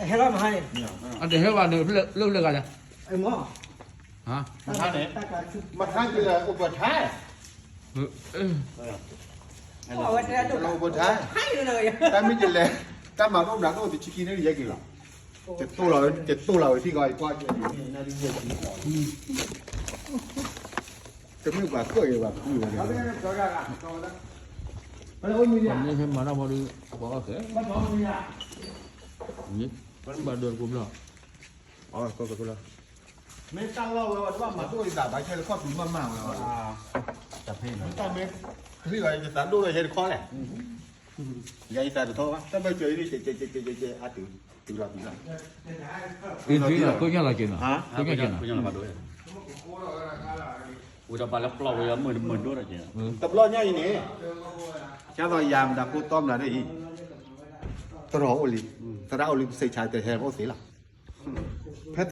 ဟဲလီၤမဟါန့ၣ်, အတဟဲဘၣ်န့ၣ် လၢလၢဂၤလဲၣ်, မ့ၢ်, မဟါန့ၣ်, မဟါန့ၣ်အိၣ်ပှဲၤထါ, အိၣ်ပှဲၤထါ, တၢ်မ့ၢ်ကလဲၤ, တၢ်မၤတအိၣ်မနုၤတအိၣ်တဆံခံန့ၣ်ယဲက့ၤလီၤ, ယတိၢ်လီၤဝဲထံကီး ယကွၢ်, တမ့ၢ်ပှၤကၢၣ်ယဲဘၣ်, မ့ၢ်ဟဲမၤတၢ်မီၤဒီး ပှၤအီၣ်ကဲ, ဘၣ်ဒိတကိးဘျီ, မ့ၢ်တၢ်လီၢ်ဝဲ တဘၣ်မၤတအိၣ်ယသးဘၣ် ယဟဲတခီၣ်တုၤမးမးဝဲ, မ့ၢ်တၢ်မ့ၢ်, ယသးဒိၣ်ဒီးယဟဲတခီၣ်လဲၣ်, ယၤယသးတထီဘၣ် တၢ်ဘၣ်စၢၤအံၤ ကဲကဲကဲကဲ အတုၤ, တုၤလီၤတုၤလီၤ, ကညၣ်လီၤက့ၤနီၤ, ကညၣ်က့ၤနီၤ, ဝဲဒီးပာ်လၢပျီဝဲမုၢ်မုၢ်ဒိၣ်ဒီးက့ၤ, တဘျီညါအံၤန့ၣ်, ကသိးယၤမတၤဖိတီမတၤဒ်အံၤ, သရၣ်အိၣ်လံ, သရၣ်အိၣ်လံ ပစံးဆါတဟဲအိၣ်သ့လီၤ, ဖဲ